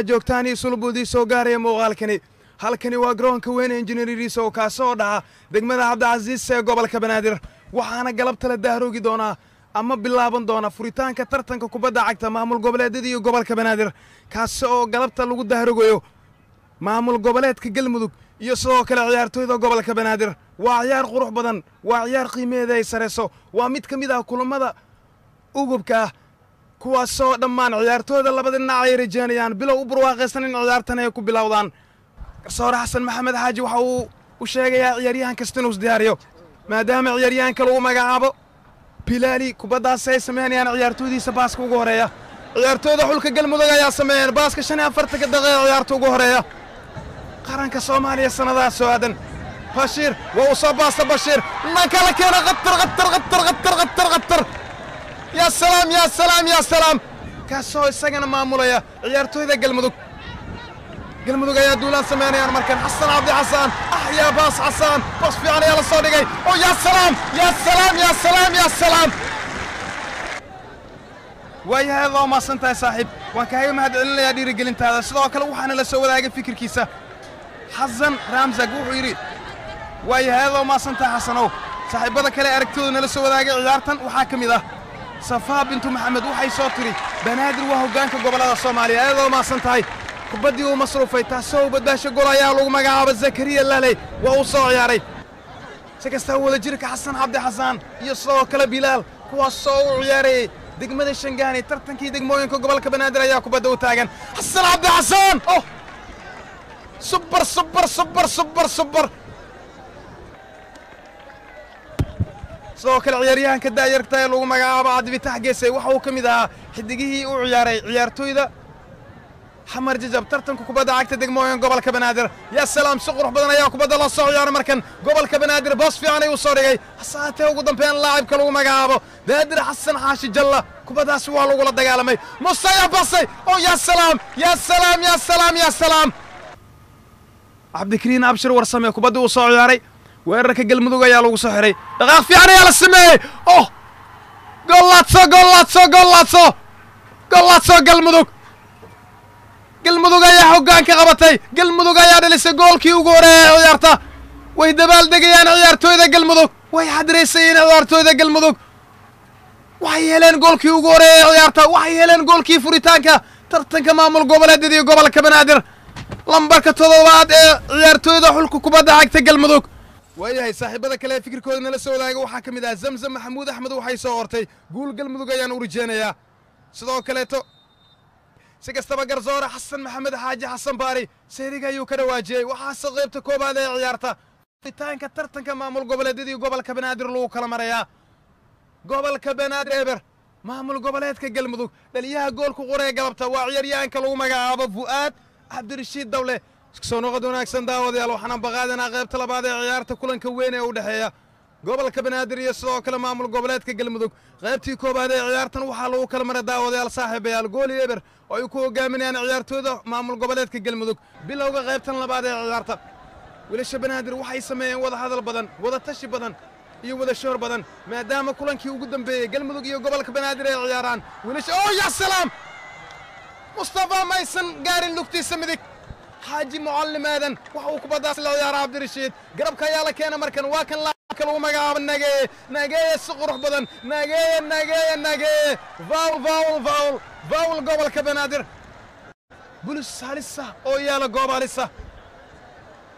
Joogtaan iyo sulbuudii soo gaaraya muuqaalkani. Halkani waa garoonka weyn Injineeriisa oo kaasoo dhaca degmada Cabdicasiis ee gobolka Banaadir. Waxaana galabta la daahrogi doonaa ama bilaaban doona furitaanka tartanka kubadda cagta maamul goboleedyada iyo gobolka Banaadir, kaasi oo galabta lagu dahrogayo maamul goboleedka Galmudug iyo sidoo kale ciyaartooyda gobolka Banaadir. Waa ciyaar qurux badan, waa ciyaar qiimaheeda ay sarayso, waa mid ka mid ah kulammada ugubka ah, kuwaasoo dhammaan ciyaartooyda labada dhinac ay rajaynayaan bilow u barwaaqaysan in ciyaartan ay ku bilowdaan. Garsoore Xasan Maxamed Xaaji waxa uu u sheegayaa ciyaaryahan kasta inuu isdiyaariyo, maadaama ciyaaryahanka lagu magacaabo Bilaali kubaddaasi ay samaynayaan ciyaartooydiisa. Baaska ugu horeeya ciyaartooyda xulka Galmudug ayaa sameeyeen baaska 45-ka daqiiqa ciyaarta ugu horeeya qaranka Soomaaliya sannadaha soo aadan. Bashiir waa uu soo baasta, Bashiir nakala keena, khatar khatar khatar khatar khatar khatar! Ya salaam, ya salaam, ya salaam! Kaasoo isagana maamulaya ciyaartooyda Galmudug. Galmudug ayaa duulaan samaynayaan markan. Xasan Cabdi Xasaan, ah yaa baas Xasaan, boos fiican ayaa la soo dhigay oo ya salaam, ya salaam, ya salaam, ya salaam! Waayahay, waa mahadsan tahay saaxiib, waan kaaga mahad celinayaa dhiirigelintaada. Sidoo kale waxaana la soo wadaagay fikirkiisa Xasan Raamsag, wuxuu yidhi: waayahay, waa mahadsan tahay Xasanow. Saaxiibada kale aragtidooda nala soo wadaagay ciyaartan waxaa ka mid ah Safaa Bintu Maxamed, waxay soo tiri: Banaadir waa hoggaanka gobollada Soomaaliya. Ayadoo mahadsan tahay. Kubaddii uu masruufay taasoo u badbaasho gol ayaa lagu magacaaba Zakariya Laley, waa uu soo ciyaaray. Si kastaa wadajirka Xasan Cabdi Xasaan iyo sidoo kale Bilaal, kuwaasoo u ciyaarayey degmada Shangaani tartankii degmooyinka gobolka Banaadir, ayaa kubadda u taagan. Xasan Cabdi Xasaan, oh subar subar subar subar subar! Sidoo kale ciyaaryahanka daayarta ee lagu magacaabo Cabdifitax Geesay waxa uu ka mid ahaa xidigihii u ciyaaray ciyaartooyda Xamar Jajab tartanka kubadda cagta degmooyin gobolka Banaadir. Ya salaam, si qurux badan ayaa kubadda loo soo ciyaaray markan. Gobolka Banaadir boos fiican ayuu soo dhigay, hasaatee ugu dambeyn laacibka lagu magacaabo Daadir Xasan Xaashi Jalla kubaddaasi waa lagula dagaalamay. Muse ayaa basay, oo ya salaam, ya salaam, ya salaam, ya salaam! Cabdikariin Abshir Warsame kubadda uu soo ciyaaray, weerarka Galmudug ayaa lagu soo xiray. Dhaqaaq fiican ayaa la sameeyey, oh gollaadso, gollaadso, gollaadso, gollaadso! Galmudug, Galmudug ayaa hoggaanka qabatay. Galmudug ayaa dhalisay goolkii ugu horeeyay ciyaarta. Way dabaaldegayaan ciyaartooyda Galmudug, way xadraysayeen ciyaartooyda Galmudug, waxay heleen goolkii ugu horeeyay ciyaarta, waxay heleen goolkii furitaanka tartanka maamul goboleedyada iyo gobolka Banaadir, lambarka 7aad ee ciyaartooyda xulka kubadda cagta Galmudug. Waayahay, saaxiibada kale ee fikirkooda nala soo wadaaga waxaa ka mid ah Zamzam Maxamuud Axmed, waxay soo qortay: guul Galmudug ayaan u rajeynayaa. Sidoo kaleeto si kastaba garsoore Xasan Maxamed Xaaji Xasan Baari seeriga ayuu ka dhawaajiyey. Waxaase qaybta koowaad ee ciyaarta furitaanka tartanka maamul goboleedyadii gobolka Banaadir lagu kala marayaa gobolka Banaadir eber, maamul goboleedka Galmudug. Dhaliyaha goolku qoree galabta waa ciyaaryahanka lagu magacaabo Fu'aad Cabdirashiid Dawle. Isku soo noqod wanaagsan daawadayaal, waxaana baqaadanaa qaybta labaad ee ciyaarta kulanka weyn ee u dhexeeya gobolka Banaadir iyo sidoo kale maamul goboleedka Galmudug. Qaybtii koowaad ee ciyaartan waxaa lagu kala maray daawadayaal saaxiibayaal gooli eber oo ay ku hogaaminayaan ciyaartooyda maamul goboleedka Galmudug. Bilowga qaybtan labaad ee ciyaarta wiilasha Banaadir waxay sameeyeen wada hadal badan, wada tashi badan iyo wada shoor badan, maadaama kulankii ugu dambeeyey Galmudug iyo gobolka Banaadir ay ciyaaraan wiilasha. Oh ya salaam! Mustafa maysan gaarin lugtiisa midig. Xaaji Mucallim Aadan waxa uu kubaddaas la ciyaara Cabdirashiid, garabka ayaa la keena markan. Waa kan laacibka lagu magacaabo Nageeye, Nageeye si qurux badan, Nageeye, Nageeye, Nageeye! Faul, faul, faul, faul gobolka Banaadir. Bulus halisa oo yaala goob halisa,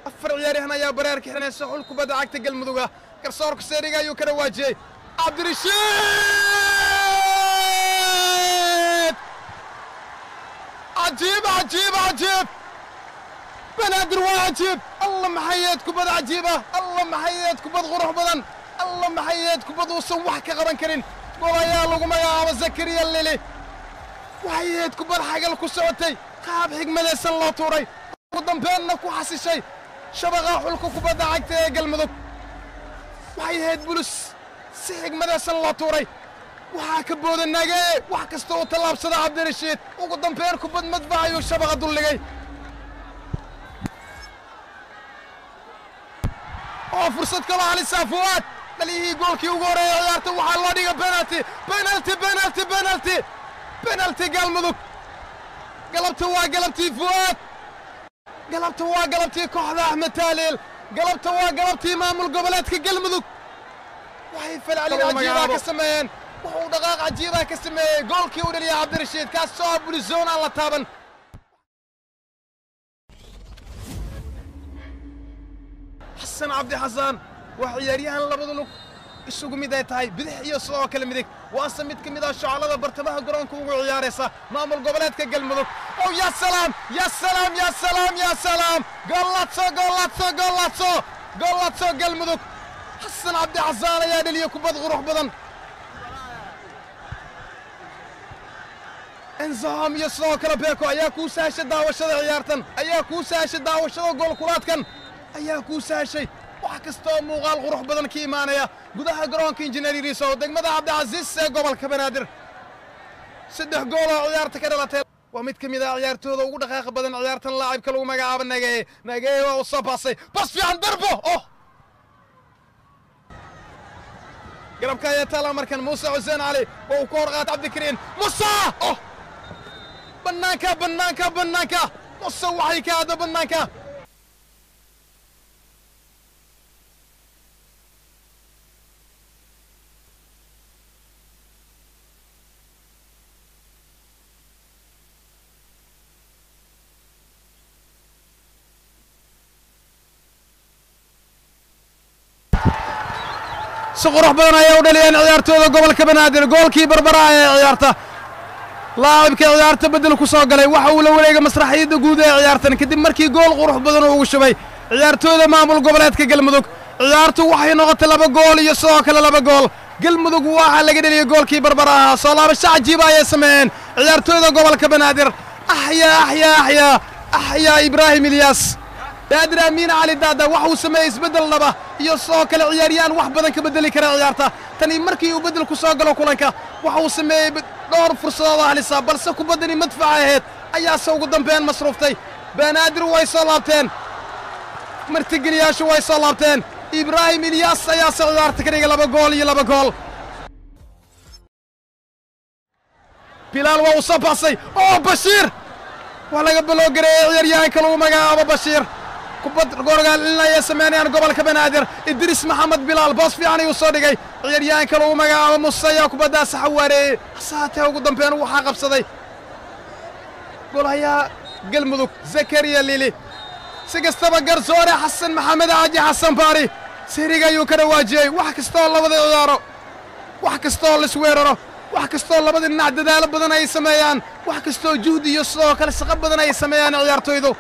afar ciyaaryahan ayaa bareerka xiranaysa xul kubadda cagta Galmuduga. Garsoorka seeriga ayuu ka dhawaajiyey. Cabdirashiid, cajiib, cajiib, cajiib! Banaadir waa cajiib! Alla maxayeed kubad cajiib ah! Alla maxayeed kubad qurux badan! Alla maxayeed kubad uusan wax ka qaban karin! Gol ayaa lagu magacaabo Zakariya Lili. Waxay ahayd kubad xagal ku socotay, qaab xigmadaysan loo tuuray, ugu dambeenna ku xasishay shabaqa xulka kubadda cagta ee Galmudug. Waxay ahayd bulus si xigmadaysan loo tuuray, waxaa ka booda Nagee, wax kasta uu tallaabsada Cabdirashiid, ugu dambeyn kubad madfac ayuu shabaqa duldhigay. Oo fursad kaloo halisaa! Fuwaad dhaliyihii goolkii ugu horreeyay ciyaarta, waxaa loo dhiga penalty, penalty, penalty, penalty, penalty Galmudug. Galabta waa galabtii Fu'aad, galabta waa galabtii kooxda Axmed Taaliil, galabta waa galabtii maamul goboleedka Galmudug. Waxay falcelin cajiibaa ka sameeyeen, wuxuu dhaqaaq cajiibaa ka sameeyey goolkii u dhaliyay Cabdirashiid, kaasoo ah bulizoon aan la taaban. Xasan Cabdi Xasaan waa ciyaaryahan labada lug isugu mid ay tahay, bidix iyo sidoo kale midig, waase mid ka mid ah shoclada bartamaha garoonka ugu ciyaaraysa maamul goboleedka Galmudug. Oh ya salaam, ya salaam, ya salaam, ya salaam! Gollatso, gollatso, gollatso, gollatso Galmudug! Xasan Cabdi Xasaan ayaa dhaliya kubad qurux badan. Enzaham iyo sidoo kale Beko ayaa kuu sahashay daawashada ciyaartan, ayaa kuu sahashay daawashada goolkulaadkan, ayaa kuu sahashay wax kasta oo muuqaal qurux badan ka imaanaya gudaha garoonka Injineer Yariiso degmada Cabdicasiis ee gobolka Banaadir. 3 gool oo ciyaarta ka dhalatay. Waa mid ka mid ah ciyaartooda ugu dhaqaaqa badan ciyaartan, laacibka lagu magacaabo Nageye. Nageye waa u soo baasay, bas fiican, darbo oh garabka ayaa taala. Markan Muuse Xuseen Cali oo uu ku hor qaatay Cabdikariin Muuse, oh bannaanka, bannaanka, bannaanka! Muuse waxay ka aada bannaanka. Si qurux badan ayaa u dhaliyeen ciyaartooda gobolka Banaadir goolkii barbaraha ee ciyaarta. Laacibka ciyaarta beddel ku soo galay waxa uu la wareegay masraxiyadda guud ee ciyaartan kadib markii gool qurux badan uu ugu shubay ciyaartooyda maamul goboleedka Galmudug. Ciyaartu waxay noqotay 2 gool iyo sidoo kale 2 gool. Galmudug waxaa laga dheliyey goolkii barbara ahaa. Soo laabasho cajiiba ayay sameeyeen ciyaartooyda gobolka Banaadir. Axyaa, axyaa, axyaa, axyaa! Ibraahim Ilyaas Daadir Amiin Cali Daada waxa uu sameeyey isbeddel dhaba iyo sidoo kale ciyaaryahan wax badan ka beddeli kara ciyaarta. Tani markii uu beddel ku soo galo kulanka waxa uu sameeyey dhowr fursadood oo halisa, balse kubaddani madfaca ahayd ayaase ugu dambeyn masruuftay. Banaadir way soo laabteen, martigeliyaashu way soo laabteen. Ibraahim Ilyaas ayaase ciyaarta ka dhigay 2 gool iyo 2 gool. Bilaal waa uu soo baasay, oo Bashiir waa laga baloogareeyey ciyaaryahanka lagu magacaabo Bashiir. Kubad goorgaalin ayay sameynayaan gobolka Banaadir. Idriis Maxamed Bilaal boos fiican ayuu soo dhigay, ciyaaryahanka lagu magacaabo Muse ayaa kubaddaasi xawaareeyey, hasaatee ugu dambeyn waxaa qabsaday goolhayaha Galmudug Zakariya Lili. Si kastaba garsoore Xasan Maxamed Caaji Xasan Baari siriga ayuu ka dhawaajiyey. Wax kastaoo labada ciyaaro, wax kastaoo laisweeraro, wax kastaoo labada dhinac dadaalo badan ay sameeyaan, wax kastaoo juhdi iyo sidoo kale shaqo badan ay sameeyaan ciyaartoydu